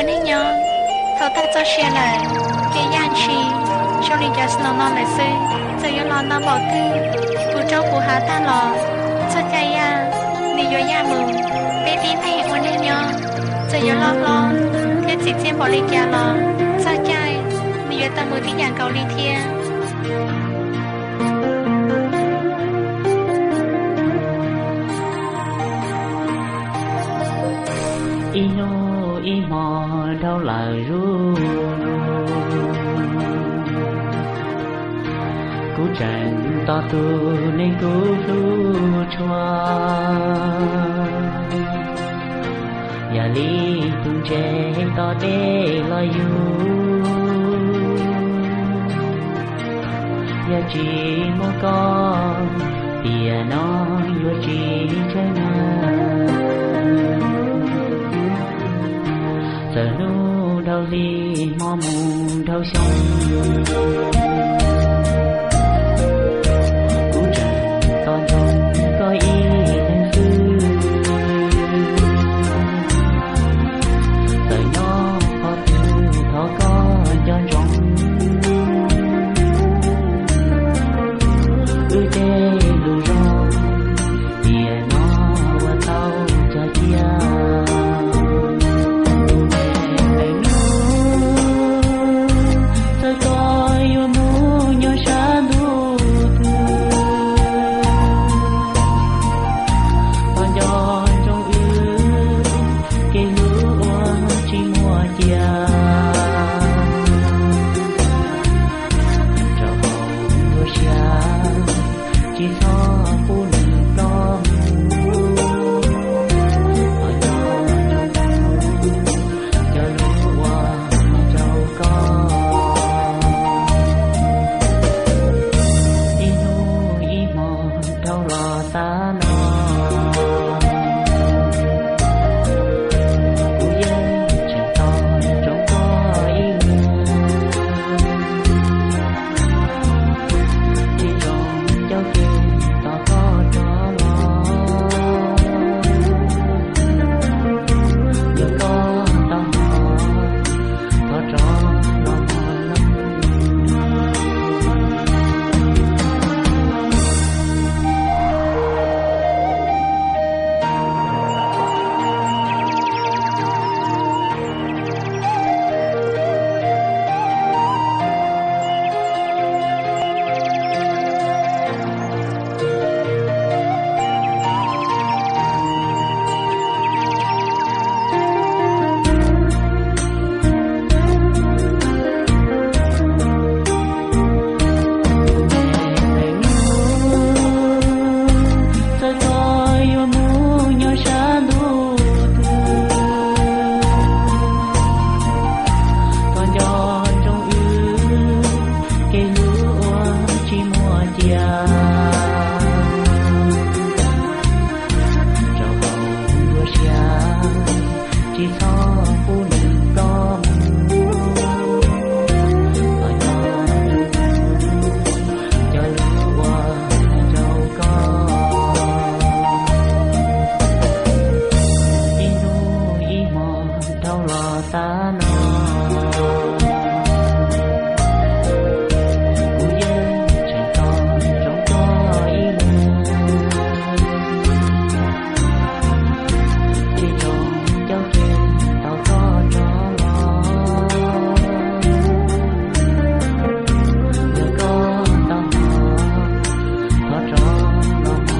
Ua neej nyob, thaum tag txoj sia lawm, ces yaj ntshis zoo li cov snow no lawm xwb. Txawm yuav los no npaum twg, puv roob puv hav tag los, txoj cai yaj nws yuav yaj mus. Peb tib neeg ua neej nyob, txawm yuav loj hlob thiab txim txiaj npaum li cas los, txoj cai nws yuav tau mus tib yam nkaus li thiab. Ib hnub ib hmo dhau lawm zuj zus, kuv tseem tos tus neeg kuv hlub tshua. Yam li tus ntses tos dej los yug, yog tsis muaj koj, tiam no yuav tsis tsheej na. Txawm hnub dhau hli, hmo mus dhau xyoo, kuv tseem tos nrog koj ib leeg xwb. Txawm nyob qhov twg thov koj nco ntsoov wb tej lus zoo, tiam no ua tau cog cia. Tus me neeg hnub, txawm koj yuav mus nyob sab ntuj twg, thov nco ntsoov wb kev hlub uas tsis muaj cia. Rau hauv nruab siab, tsis txhob pub nws ploj mus. Thov nco ntsoov cov lus uas hais rau koj ib hnub ib hmo dhau los tas no. Kuv yeej tseem tos ntsoov koj ib leeg, tsis zoo ncauj kev tos koj rov los. Yog koj tau hnov, thov rov los mloog. Txawm koj yuav mus nyob sab ntuj twg, thov nco ntsoov wb kev hlub uas tsis muaj cia. Rau hauv nruab siab, tsis txhob pub nws ploj mus. Thov nco cov lus uas hais rau koj ib hnub ib hmo dhau los tas no. Kuv yeej tseem tos ntsoov koj ib leeg, tsis zoo ncauj kev tos koj rov los. Yog koj tau hnov, thov rov los mloog.